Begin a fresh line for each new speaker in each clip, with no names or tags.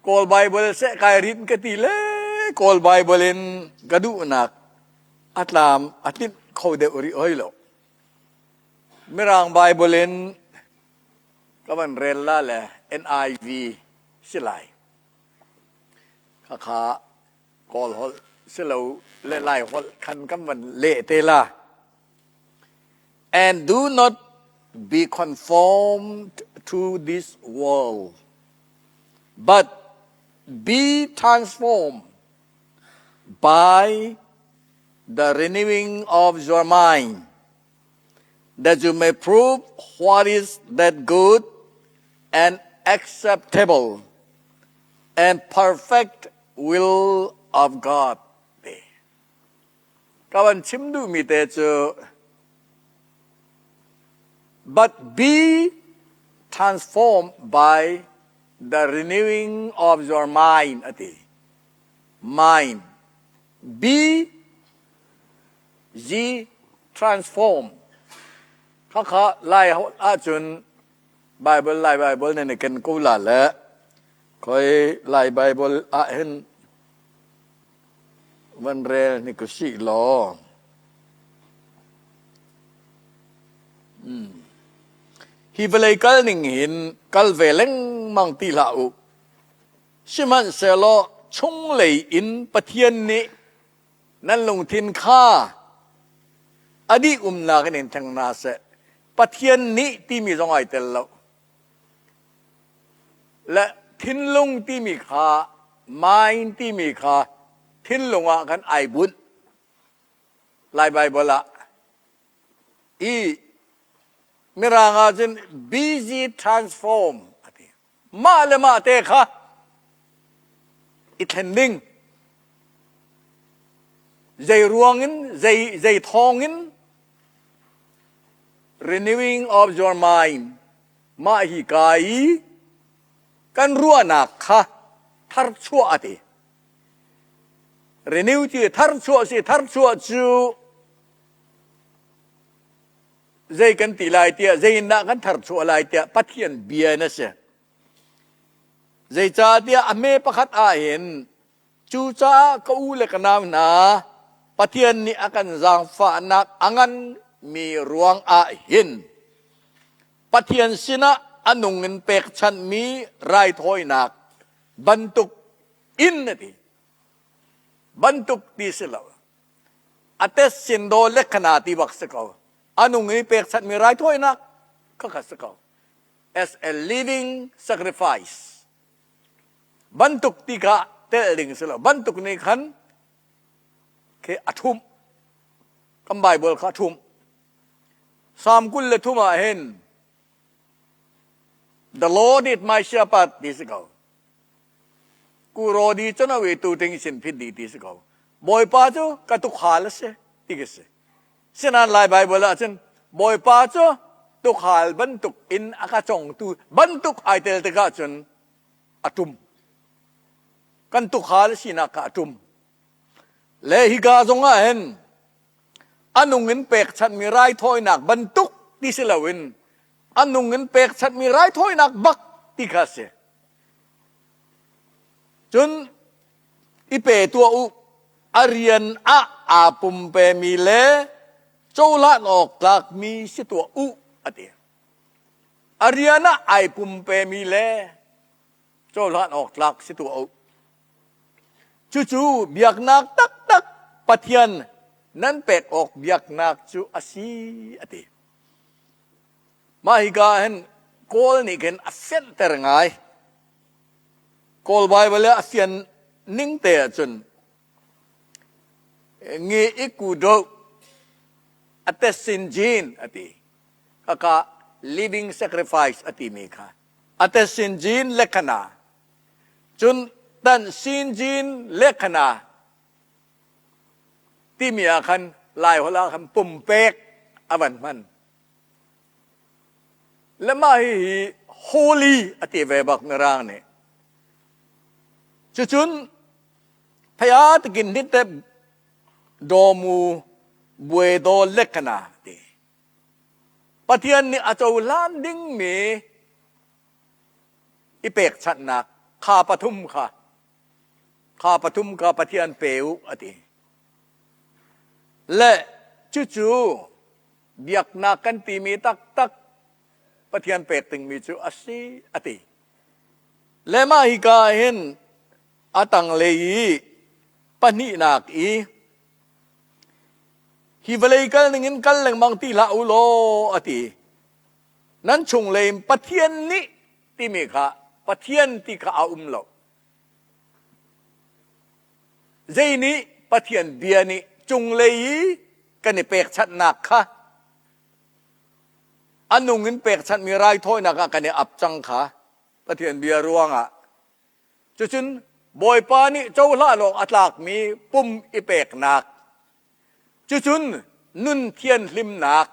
Kawl Bible seh kai rin ka ti le Kawl Bible in ka duhnak a tlam a tlinh kho deuh rih hoi lo. Mirang Bible in ka van rel la le NIV si lai. Khakha Kawl holh si lo le Lai holh khan kan van leh te la. And do not be conformed to this world, but be transformed by the renewing of your mind, that you may prove what is that good and acceptable and perfect will of God. Ka van chim duhmi te cu but be transformed by the renewing of your mind ati. Mind. Be ye transform. Khakha Lai holh ahcun Bible Lai Bible nan i ken ko la le khoi Lai Bible ah hin van rel ni ku si law. Hi vawlei kal ning hin kal ve lengmang ti hlah u. Sihmanhsehlaw chunglei in Pathian nih nan lungthin kha a dih umnak in in thleng hna seh. Pathian nih timi zong ai tel lo. Le thinlung timi kha mind timi kha thinlung ah khan ai bunh. Lai Baibal ah i Mirang ah cun busy transform a ti. Mah le mah te kha i thlen ding. Zei ruang in, zei, zei thawng in renewing of your mind mah hi ka i kan ruahnak kha tharchuah a ti. Renew cu tharchuah si tharchuah cu zei kan ti lai tiah zei in dah kan tharchuah lai tiah Pathian bia na si. Zeicahtiah a hme pakhat ah hin cucaah ka u le ka nau hna Pathian nih a kan zaangfahnak a ngan mi ruang ah hin Pathian sinah a nung in pekchanhmi raithawinak bantuk in a ti. Bantuk ti si lo. A tes sin do le khana ti bak si ko. A nung i pekchanhmi raithawinak kha kha si ko. As a living sacrifice. Bantuk ti kha tel ding si lo. Bantuk nih khan khi a thumh. Kan Bible kha a thumh. Psalm 23 ah hin The Lord is my shepherd ti si ko. Ku rodi cu na tu ting sin phit di ti si ko. Bawipa cu ka tukhal a si ti ka si. Sinan Lai Bible ah cun Bawipa cu tukhal bantuk in a ka congtu bantuk ai tel tikah cun a tum. Kan tukhal sinak kha a tum. Le hika zong ah hin a nung in pekchanhmi raithawinak bantuk ti si loin a nung in pekchanhmi raithawinak bak ti kha a si. Cun i pe tuah u, a rian ah aa pumpemi le cohlan awk tlakmi si tuah u, a ti. A rian ah ai pumpemi le cohlan awk tlak si tuah u. Cucu biaknak taktak Pathian nan pek awk biaknak cu a si, a ti. Mah hika hin Kawl nih khin a fianter ngai. Kawl Baibal i a fian ning te ahcun nge i ku do a tesin jin a ti. Kaka living sacrifice a timi kha. A tesin jin lekhana. Cun tan sin jin lekhana timi ah khan Lai holh ah khan pumpek a van hman. Le mah hihi holy a ti ve bak Mirang nih. Cucun phaya takin hnitte dawmu buedo lekana ti. Pathian nih a cohlan dingmi i pekchanhnak. Kha pathum kha kha pathum kha Pathian pe u a ti. Le cucu biaknak kan timi taktak Pathian pek dingmi cu a si a ti. Le mah hika hin a tanglei i pahnihnak i hi vawlei kal ningin kal lengmang ti hlah u law a ti. Nan chunglei in Pathian nih timi kha Pathian ti kha a um lo. Zei nih Pathian bia nih cunglei i kan i pekchanhnak kha a nung in pekchanhmi raithawinak ah kan i ap cang kha Pathian bia ruangah cucun Bawipa nih cohlan awk a tlakmi pum i peknak cucun nun thianhlimnak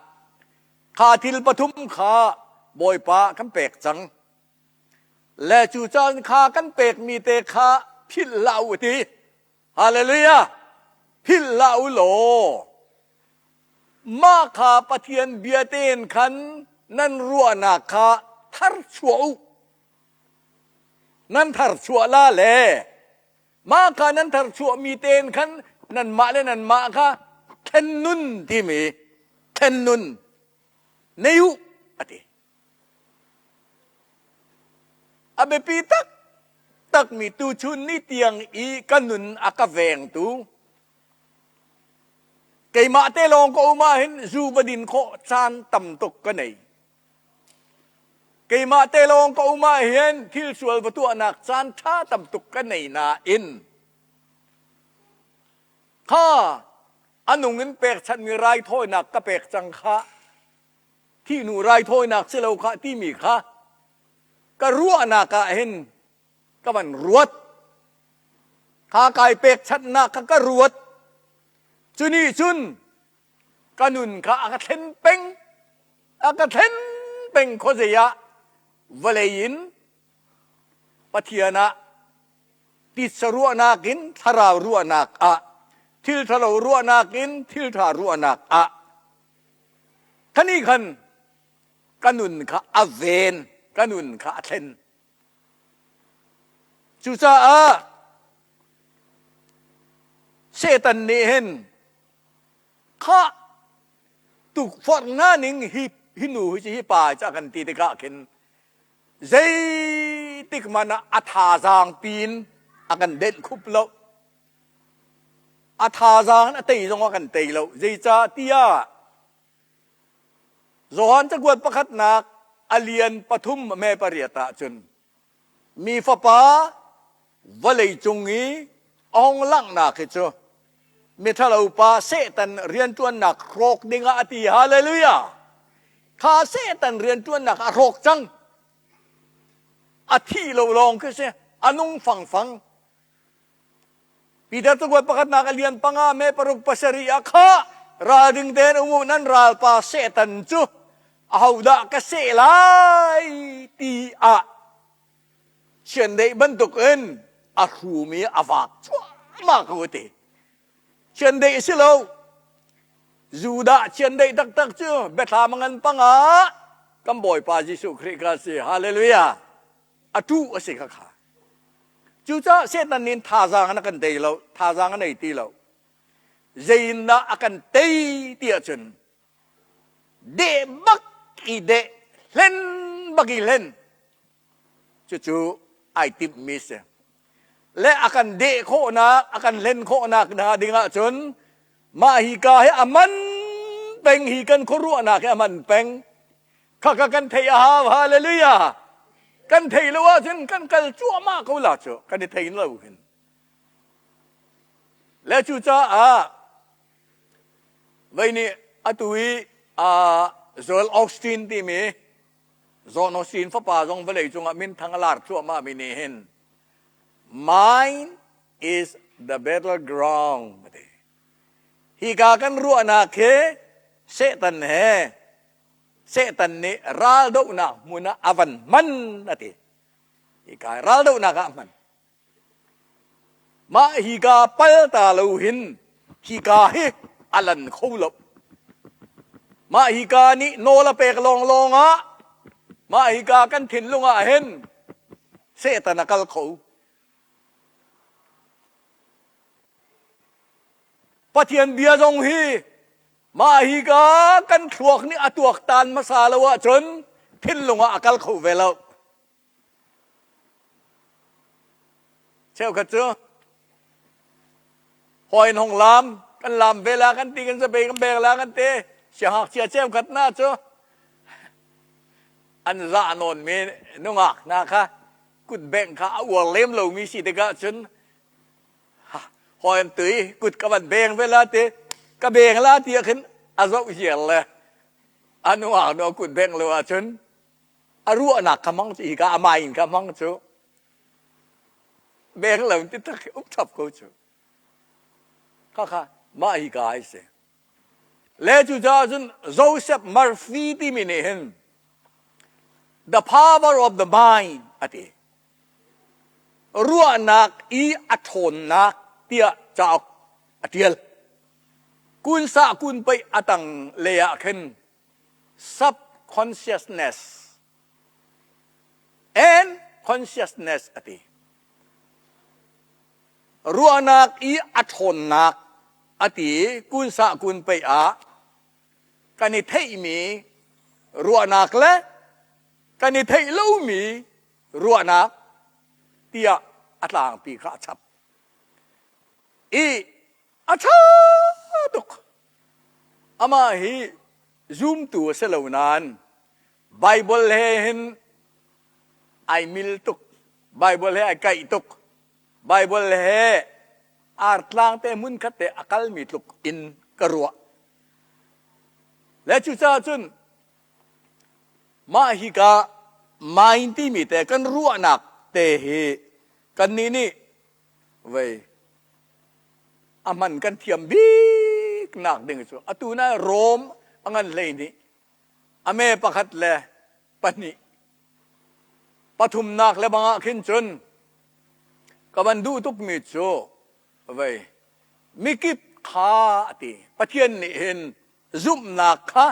kha thil pathum kha Bawipa kan pek cang. Le cu caan kha kan pekmi te kha philh hlah u ti. Hallelujah! Philh hlah u law mah kha Pathian bia tein khan nan ruahnak kha tharchuah u. Nan tharchuah la le mah kha nan tharchuahmi tein khan nanmah le nanmah kha thlen nun timi thlen nun nei u a ti. A biapi taktakmi tuchun ni tiang i ka nun a ka vengtu keimah te lawng ka um ahhin zu va din khawh caan tam tuk ka nei. Keimah te lawng ka um ahhin thil sual va tuahnak caan ṭha tam tuk ka nei nain kha a nung in pekchanhmi raithawinak ka pek cang kha thihnu raithawinak si lo khah timi kha ka ruahnak ah hin ka van ruat. Kha kai pekchanhnak kha ka ruat. Cu nih cun ka nun kha a ka thlen peng. A ka thlen peng khuazei ah vawlei in Pathian ah titsa ruahnak in thlarau ruahnak ah thil ṭhalo ruahnak in thil ṭha ruahnak ah Khani khan ka nun kha a ven, ka nun kha a thlen. Cucaah Satan nih hin khah tukforh hna ning hi hi nu hi hi pa ca kan ti tikah khin zeitik hmanh ah a thazaang pin a kan denh khup lo. A thazaang in a tei zong a kan tei lo. Zeicah tiah Johan cakuat pakhatnak a lian pathum me pariat ah cun mi fapa vawlei cung i a hong langhnak hi cu miṭhalo pa Satan rianṭuannak hrawk dingah a ti. Hallelujah! Kha Satan rianṭuannak a hrawk cang. A thih lo lawng khi si. A nung fangfang. Peter cakuat pakhatnak a lian panga me paruk pasarih ah kha ralring tein um u nan ralpa Satan cu ahodah ka seh lai ti ah chiandeih bantukin a hrum i a vak cuahmah ko ti. Chiandeih si lo. Judah chiandeih taktak cu biathlam a ngan panga kan Bawipa Jesuh Khrih kha si. Hallelujah. A ṭuh a si kha kha. Cucaah Satan nih thazaang in a kan tei lo, thazaang a nei ti lo. Zei in dah a kan tei ti ahcun deh bak i deh, hlen bak i hlen. Cucu ai timhmi si. Le a kan deh khawhnak, a kan hlen khawhnak hna ding ahcun mah hi ka hi a man peng hi kan khuaruahnak hi a man peng. Khakha kan theih a hau. Hallelujah. Kan theih lo ahcun kan kal cuahmah ko la cu. Kan i thei lo hin. Le cucaah vei nih atu i Joel Osteen timi John Osteen fapa zong vawlei cungah minthang a lar cuahmah mi nih hin Mind is the battleground. Hika kan ruahnak hi Satan he Satan nih raldohnak hmun ah a van hman a ti. Hika raldohnak ah a hman. Mah hika pal ta lo hin hika hi a lan kho lo. Mah hika nih nawl a pek lawnglawng ah mah hika kan thinlung ah hin Satan a kal kho. Pathian bia zong hi mah hi ka kan thluak nih a tuaktan hmasa lo ahcun thinlung ah a kal kho ve lo. Cheukhat cu hawi in hong laam, kan laam ve la kan ti, kan zabe kan bek la kan ti. Siangngakchia cheukhat hna cu an zah nawnmi nungak hna kha kutbengh kha a uar lem lomi si tikah cun hawi an tui kut ka van beng ve la ti ka beng la ti ah khin a zoh ziar le a nungak nu a kut bengh lo ahcun a ruahnak kha hmang cu hika a mind kha hmang cu beng lo ti tak up chap ko cu khakha mah hi ka ai si le cu caah cun Joseph Murphy timi nih hin the power of the mind ati ruahnak i a ṭhawnnak tiah cauk a ṭial kun sa kun pei atang lei ah khin subconsciousness and consciousness a ti. Ruahnak i a ṭhawnnak a ti kunsa kun pei ah kan i theihmi ruahnak le kan i theih lomi ruahnak tiah a tlangpi kha a chap. I A ṭha tuk. Amah hi zumtu a si lo nain Baibal he hin ai mil tuk. Baibal he ai kaih tuk. Baibal he artlang te hmunkhat te a kalmi tluk in ka ruah. Le cucaah cun mah hika mind timi te kan ruahnak te hi kannih nih vei a hman kan thiam bik nak ding cu atu na Rom a ngan hlei nih a me pakhat le pahnih pathumnak le bangah khin cun ka van duh tukmi cu vei mikip kha a ti Pathian nih hin zumhnak kha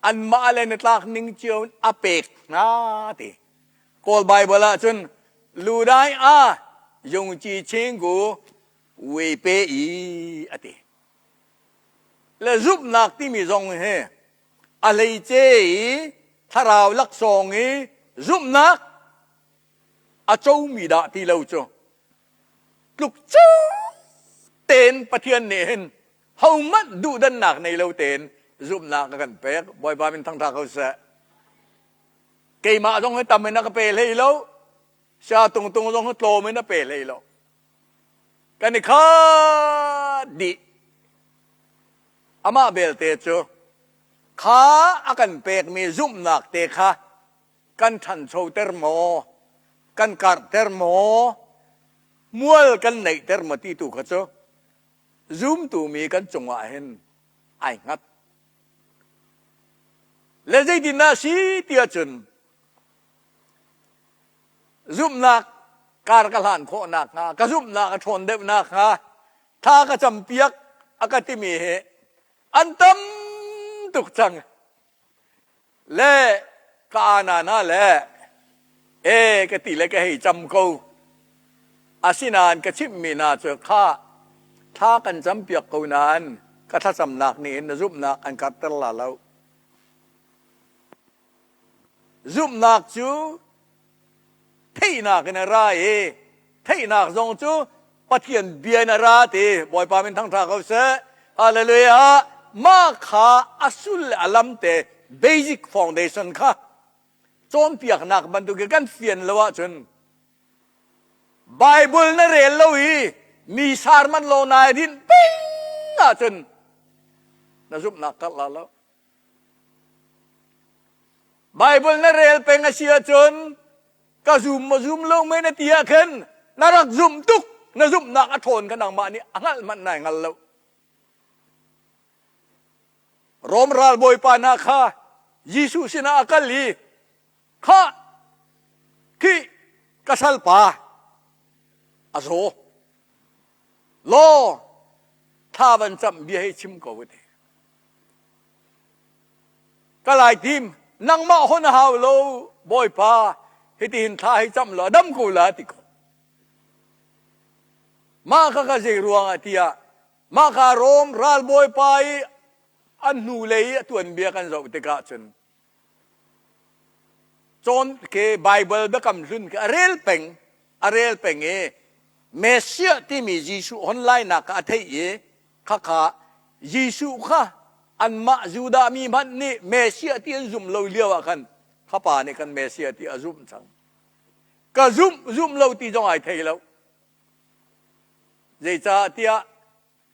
anmah le na tlak ning cio in a pek hna ti Kawl Bible ah cun ludai a yungci chingu wei pe i a ti le zumhnak timi zong hi a hleice i thlarau laksawng i zumhnak a comi dah ti lo cu tluk cu tein Pathian nih hin hohmanh duhdannak nei lo tein zumhnak a kan pek. Bawipa min thangṭha ko seh. Keimah zong hi tam in a ka pe hlei lo. Sia tungtung zong hi tlawm in a pe hlei lo. Kan i khat dih. Amah belte cu kha a kan pekmi zumhnak te kha kan ṭhanchoter maw, kan karhter maw, mual kan neihter maw ti tu kha cu zumtu mi kan cungah hin ai hngat. Le zeitindah si tiah cun zumhnak kar ka hlan khawh nakhnga, ka zumhnak a ṭhawn deuh nakhnga thla ka campiak a ka timi hi an tam tuk cang. Le ka ana na le e ka ti le ka hei cam ko. Asinain ka chimhmi hna cu kha thla kan campiak ko nain ka thlacamnak nih hin na zumhnak an karhter la lo. Zumhnak cu theihnak in a ra i theihnak zong cu Pathian bia in a ra ti Bawipa min thangṭha ko seh. Hallelujah. Mah kha a sul le a lam te basic foundation kha cawnpiaknak bantuk i kan fian lo ahcun Bible na rel lo i mi sarman lo nai dinh peng ahcun na zumhnak karh la lo. Bible na rel peng a si ahcun ka zum maw zum lo mei na ti ah khin na rak zumh tuk na zumhnak a ṭhawn kha nangmah nih a hngalh hmanh nai hngal lo. Rom ralbawipa hna kha Jesuh sinah a kal i khah khi ka salpa a zaw law thla van camh bia hi chim ko ti. Ka lai tim nangmah hon a hau lo Bawipa hitihin thla hi camh law dam ko la ti ko. Mah kha ka zei ruangah tiah. Mah kha Rom ralbawipa i an hnulei i a tuanbia kan zoh tikah cun cawn ke Baibal biakam hlun khi a rel peng a rel peng i Messiah timi Jesuh hon lainak kha a theih i khakha Jesuh kha anmah Judah mi hmanh nih Messiah ti an zumh lo lio ah khan kha pa nih kan Messiah ti a zumh cang. Ka zumh zumh lo ti zong ai thei lo. Zeicahtiah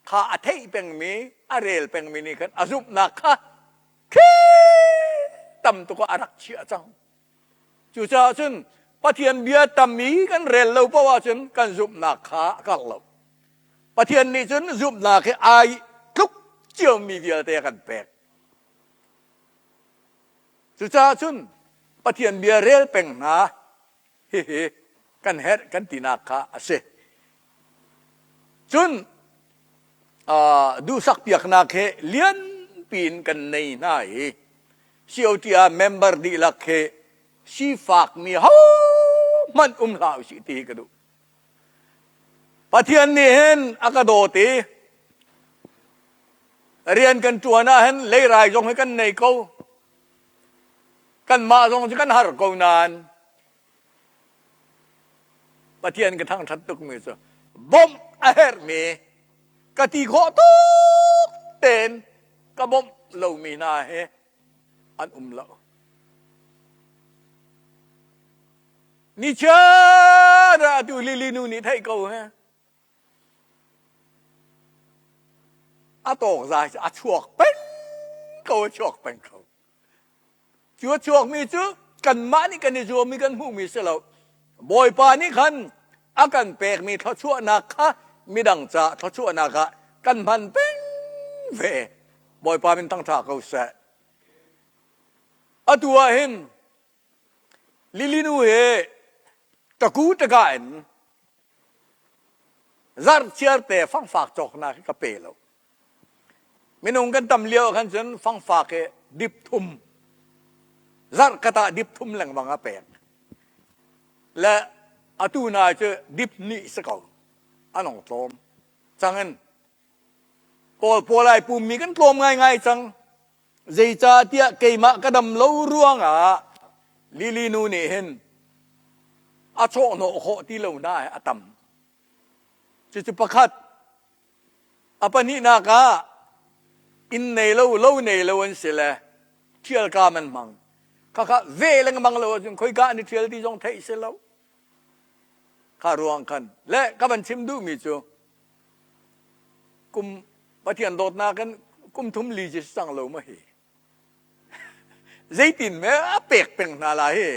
kha a theih pengmi, a rel pengmi nih khan a zumhnak kha khi tam tuk ah a rak chiah cang. Cucaah cun Pathian bia tammi kan rel lo paoh ahcun kan zumhnak kha a karh lo. Pathian nih cun zumhnak hi ai tluk ciomi vialte a kan pek. Cucaah cun Pathian bia rel peng hna hihi kan herh kan tinak kha a si. Cun duhsak piaknak he lianpi in kan nei hna i COTR member dihlak he sifakmi hohmanh um hlah usih ti hi ka duh. Pathian nih hin a ka dawt i rian kan ṭuan ah hin leirai zong hi kan nei ko. Kanmah zong cu kan har ko nain Pathian ka thangṭhat tukmi cu bawmh a herhmi ka ti khawh tuk tein ka bawmh lomi hna hi an um lo. Nichiar ah atu Lily nu nih theih ko he. A tawk zai cu a chuak peng ko, a chuak peng ko. Cu a chuakmi cu kanmah nih kan i zuammi kan hmuhmi si lo. Bawipa nih khan a kan pekmi thluachuahnak kha midang ca thluachuahnak ah kan hman peng ve. Bawipa min thangṭha ko seh. Atu ah hin Lily nu he taku taka in zarhchiar te fangfak cawknak hi ka pe lo. Minung kan tam lio ah khan cun fangfak hi dip thum zarh khat ah dip thum lengmang a pek. Le atu na cu dip hnih si ko. An ong tlawm. Cang in Kawl pawl ai pummi kan tlawm ngaingai cang. Zeicahtiah keimah ka dam lo ruangah Lily nu nih hin a chawhhnawh khawh ti lo hna hi a tam. Cucu pakhat. A pahnihnak ah inn nei lo, lo nei lo an si le ṭhialkam an hmang. Khakha ve lengmang lo ahcun khoika an i ṭhial ti zong theih si lo. Kha ruang khan le ka van chim duhmi cu kum Pathian dawtnak in kum thum li ci si cang lo ma hi. Zeitin me a pek peng hna la hi.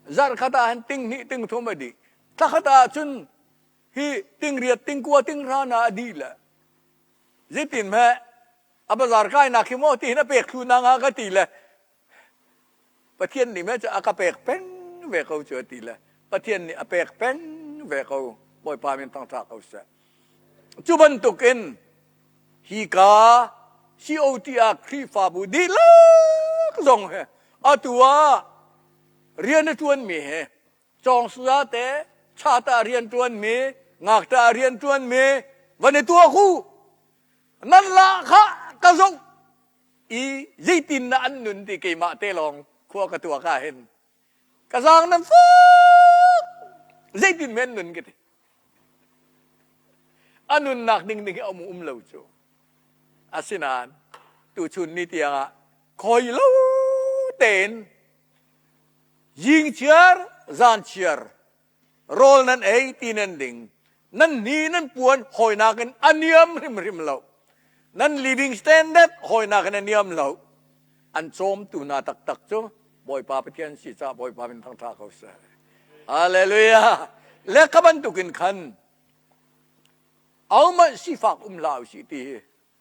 Zarh khat ah hin ting hnih ting thum a dih. Thla khat ah cun hi ting riat ting kua ting hra na a dih le zeitin hme a bazar kai nak hi maw ti hin a pek thlu na nga ka ti le Pathian nih me cu a ka pek peng ve ko cu a ti le Pathian nih a pek peng ve ko Bawipa min thangṭha ko seh cu bantuk in hi ka COT ah Khrihfabu dihlak zong he atu ah rian a ṭuanmi he Cawngsua te chata rianṭuanmi ngakṭah rianṭuanmi van i tuak u nan lah kha ka zoh i zeitin dah an nun ti keimah te lawng khua ka tuak ah hin ka zaang nan fak zeitin men nun ka ti a nunnak ding ding hi a um um lo cu asinain tuchun ni tiangah khoi lo tein Zingchiar, zanchiar, rawl nan ei ti nan ding. Nan hni nan puan hawinak in a niam hrimhrim lo. Nan living standard hawinak in a niam lo. An cawmtu hna taktak cu Bawipa Pathian si caah Bawipa min thangṭha ko seh. Hallelujah. Le kha bantukin khan ahohmanh sifak um hlah usih ti hi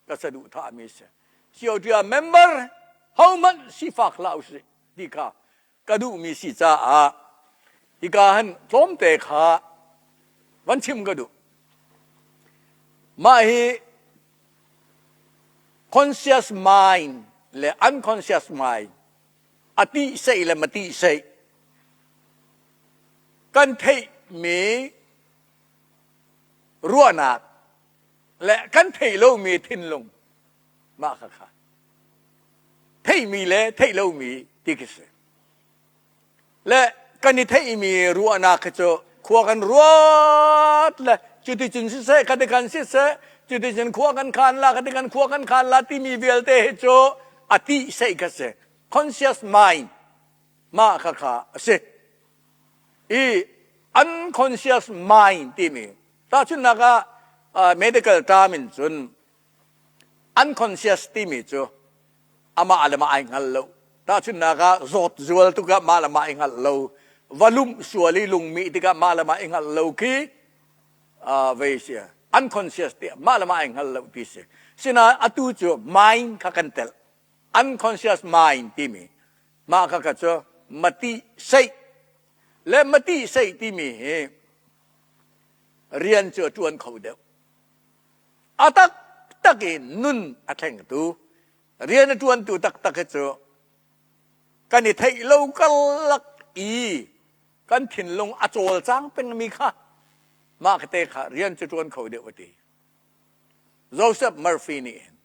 ka saduhthahmi a si. COTR member hohmanh sifak hlah usih ti kha ka duhmi si caah hika han tlawmte kha van chim ka duh. Mah hi conscious mind le unconscious mind a tih seih le ma tih seih kan theihmi ruahnak. Le kan theih lomi thinlung mah kha kha theihmi le theih lomi ti khi si. Le kan i theihmi ruahnak khi cu khua kan ruat le cuticun siseh khati siseh cuticun khua kan khan la khati kan khua kan khan la timi vialte hi cu a ti seih kha si. Conscious mind mah kha kha a si. I unconscious mind timi tahchunhnak ah medical term in cun unconscious timi cu amah le mah ai hngal lo. Tahchunhnak ah zawt zual tukah mah le mah i hngalh lo, va lumh sual i lungmih tikah mah le mah i hngalh lo khi vei si unconscious tiah mah le mah ai hngal lo ti si. Sinain atu cu mind kha kan telh. Unconscious mind timi mah kha kha cu mati seih le mati seih timi hi rian cu a ṭuan kho deuh. A taktak in nun a thlengtu, rian a ṭuantu taktak hi cu kan i theih lo karlak i kan thinlung a cawlcang pengmi kha mah te kha rian cu ṭuan kho deuh a ti. Joseph Murphy nih hin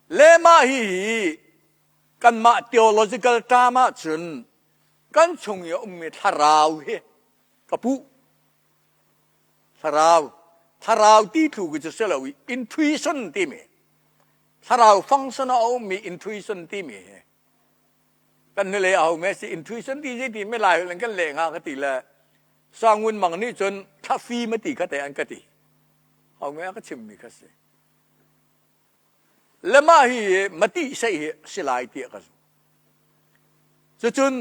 le mah hihi kanmah theological term ahcun kan chung i a ummi thlarau hi ka puh. Thlarau, thlarau ti thlu khi cu si lo i intuition timi, thlarau function ah a ummi intuition timi hi kan hnulei a ho me si intuition ti zei ti me lai holh in kan leh hnga ka ti le Sangun Mang nih cun thlafim a ti kha te an ka ti. Ho me a ka chimmi kha si. Le mah hi mati sei hi si lai tiah ka zumh. Cucun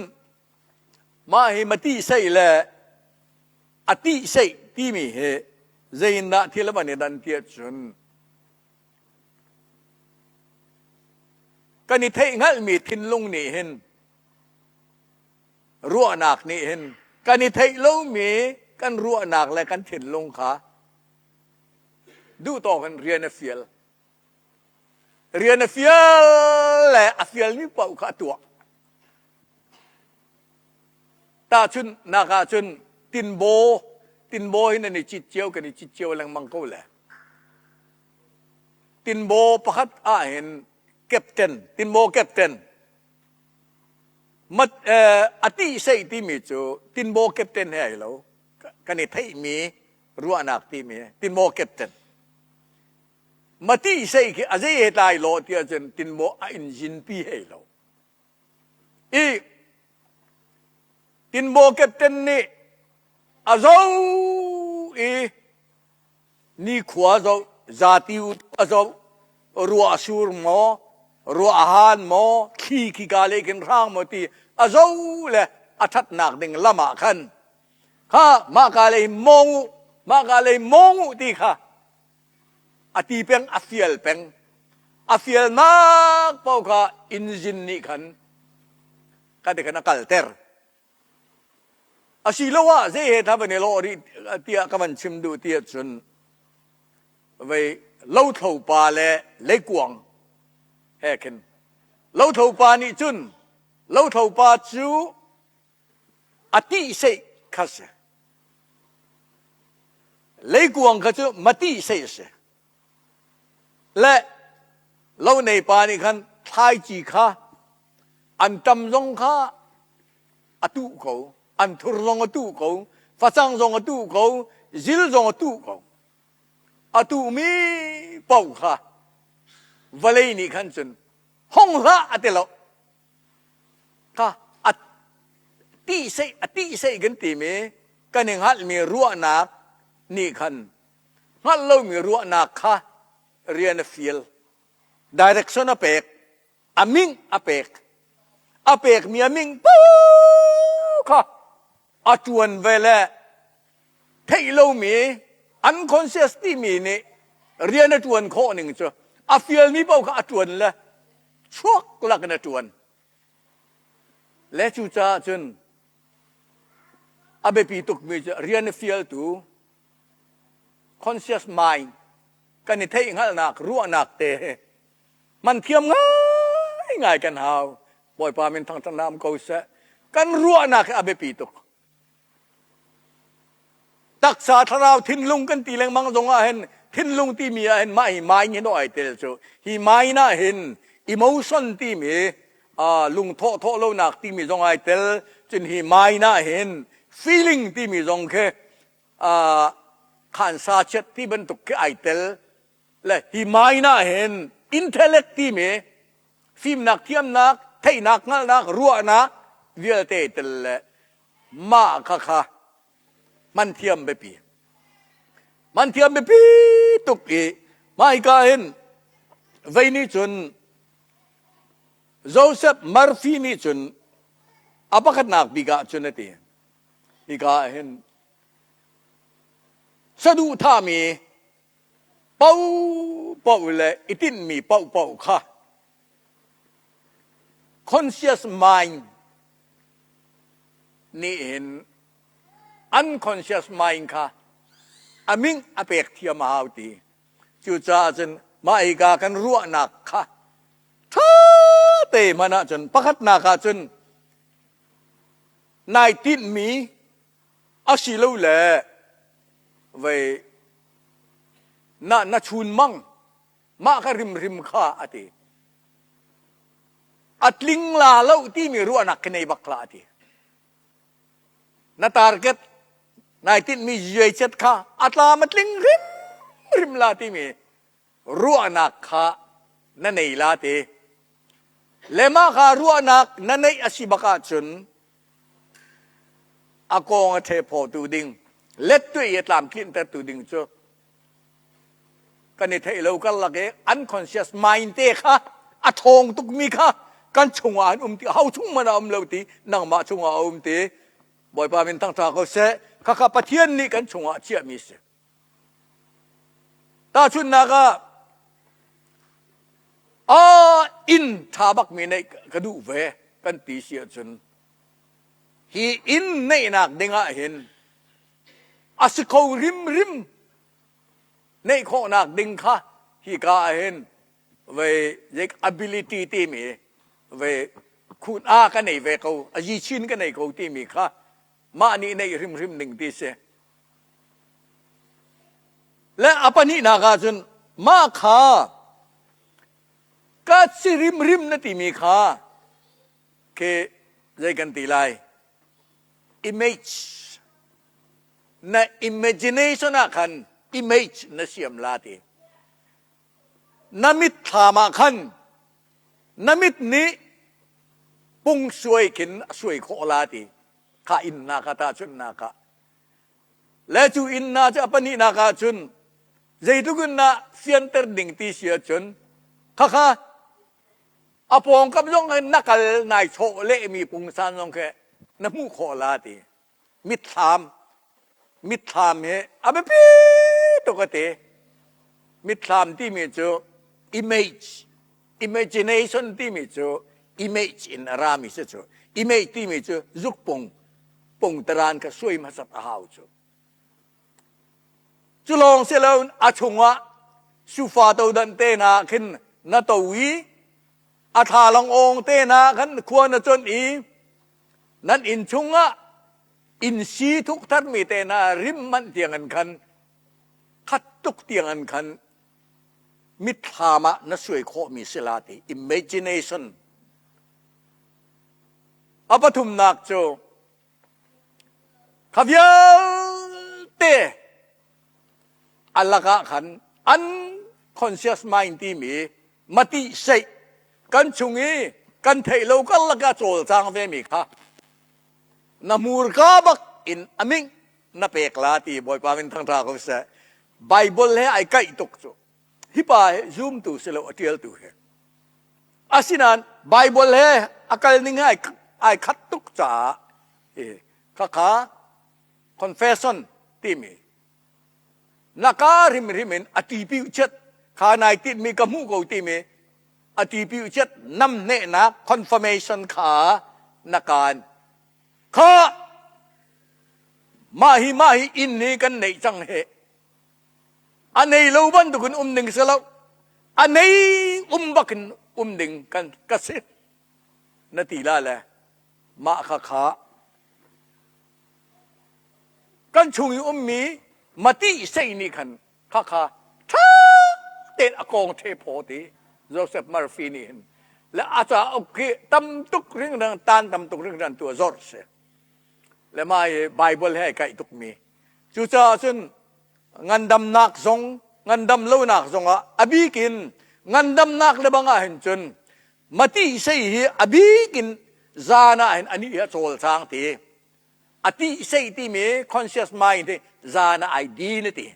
mah hi mati sei le a ti sei timi hi zeiindah thil a van i dan tiah cun kan i theih hngalhmi thinlung nih hin ruahnak nih hin kan i theih lomi kan ruahnak le kan thinlung kha duhtawk in rian a fial. Rian a fial le a fialmi paoh kha a tuah. Tahchunhnak ah cun tinbaw, tinbaw hi nan i cit cio, kan i cit cio lengmang ko le. Tinbaw pakhat ah hin captain, tinbaw captain, mat, eh, a ti sei timi cu tinbaw captain he ai lo. Kan i theihmi ruahnak timi tinmaw captain mati sei khi a zei he tlai law tiah cun tinmaw a engine pi hei lo i tinmaw captain nih a zo i nikhua zo zati a zo ruah sur maw ruah han maw thli khi ka le khin hrang maw ti a zo le a thatnak ding lam ah khan Kha mahka lei mawng u, mahka lei mawng u ti kha a ti peng, a fial peng. A fialnak paoh kha engine nih khan ka ti khan a kalter. Asiloah zei he tha van i lawh rih tiah ka van chim duh ti ahcun vei lothlo pa le leikuang he khin lothlo pa nih cun lothlo pa cu a tihseih kha si. Leikuang kha cu matihseih a si. Le lo nei pa nih khan thlaici kha an ṭam zong kha a tuh ko, an thur zong a tuh ko, facang zong a tuh ko, zil zong a tuh ko. A tuhmi paoh kha vawlei nih khan cun hong hlah a ti lo. Kha a tihseih a tihseih kan timi kan i hngalhmi ruahnak nih khan hngalh lomi ruahnak kha rian a fial. Direction a pek. A ming a pek. A pekmi a ming paoh kha a ṭuan ve le theih lomi unconscious timi nih rian a ṭuan khawh ning cu a fialmi paoh kha a ṭuan le chuak lakin a ṭuan. Le cucaah cun a biapi tukmi cu rian a fialtu conscious mind kan i theihhngalhnak ruahnak te he man thiam ngaingai kan hau. Bawipa min thangṭhatnak um ko seh. Kan ruahnak hi a biapi tuk. Taksa thlarau thinlung kan ti lengmang zong ah hin thinlung timi ah hin mah hi mind hin ai tel cu. Hi mind ah hin emotion timi lungthawh thawh lonak timi zong ai tel. Cun hi mind ah hin feeling timi zong khi khansa chiat ti bantuk khi ai tel. Le hi mind ah hin intellect timi fimnak thiamnak theihnak hngalhnak ruahnak vialte tel le mah kha kha man thiam biapi man thiam biapi tuk i hmaika hin vei nih cun Joseph Murphy nih cun a pakhatnak bik ah cun a ti hika ah hin saduhthahmi paohpaoh le i tinhmi paohpaoh kha conscious mind nih hin unconscious mind kha a min a pek thiam a hau ti. Cucaah cun mah hika kan ruahnak kha ṭha te hmanh ahcun pakhatnak ahcun nai tinhmi asilole vei na na chunmang mah kha rimrim kha a ti. A tling la lo timi ruahnak khi nei bak hlah a ti. Na target nai tinhmi zuaicet kha a tlam a tling hrimhrim la timi ruahnak kha na nei la ti. Le mah kha ruahnak na neih a si bak ahcun a kawng a ṭhephawtu ding lettuih i a tlamtlinhtertu ding cu kan i theih lo karlak i unconscious mind te kha a ṭhawng tukmi kha kan chungah an um ti ho chung man a um lo ti nangmah chungah a um ti Bawipa min thangṭha ko seh khakha Pathian nih kan chungah chiahmi si tahchunhnak ah a inn ṭha bakmi neih ka duh ve kan ti si ahcun hi inn neihnak ding ah hin a si kho rimrim neih khawhnak ding kha hika ah hin vei ability timi vei khun a ka nei ve ko a yi chin ka nei ko timi kha mah nih neih hrimhrim ding ti si le a pahnihnak ah cun mah kha ka si rimrim na timi kha khi zei kan ti lai image na imagination ah khan image na siam la ti na mitthlam ah khan na mit nih pungsuai khin a suai khawh la ti kha inn nak ah tahchunhnak ah le cu inn na cu a pahnihnak ah cun zeitluk in dah fianter ding ti si ahcun khakha a pawngkam zong in na kal nai chawh lehmi pungsan zong khi na hmuh khawh la ti mitthlam mitthlam hi a biapi tuk a ti mitthlam timi cu image imagination timi cu image in a rami si cu image timi cu zukpung pungtaran kha suai hmasat a hau cu cu lawng si lo a chungah sufa todan te hna khin na to i a thlalang awng te hna khan khua na chon i nan inn chungah inn si thuk tharmi te hna rim manh tiang an khan khat tuk tiang an khan mitthlam ah na suai khawhmi si la ti imagination a pathumnak cu kha vialte a lakah khan unconscious mind timi mati seih kan chung i kan theih lo karlak ah cawlcang vemi kha na hmurka bak in a ming na pek la ti Bawipa min thangṭha ko seh Bible he ai kaih tuk cu hi pa hi zumtu si lo a ṭialtu he asinain Bible he a kal ning he ai khat tuk caah khakha confession timi na ka hrimhrim in a tipiu chiat kha nai tinhmi ka hmuh ko timi a tipiu chiat namnehnak confirmation kha na kaan kha mah hi mah hi inn hi kan neih cang he a nei lo bantukin um ding si lo a nei um bakin um ding kan ka si na ti la le mah kha kha. Kan chung i ummi mati sei nih khan khakha ṭha tein a kong ṭhe phaw ti Joseph Murphy nih hin le a cauk hi tam tuk ringrang tan tam tuk ringrang tu a zorh si. Le mah hi Bible he ai kaih tukmi. Cucaah cun ngandamnak zong ngandam lonak zongah a bik in ngandamnak le bang ah hin cun mati sei hi a bik in zan ah hin anih hi a cawlcang ti. A ti sei timi conscious mind hi zan ah ai din ti.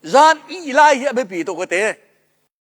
Zan ih lai hi a biapi tuk te.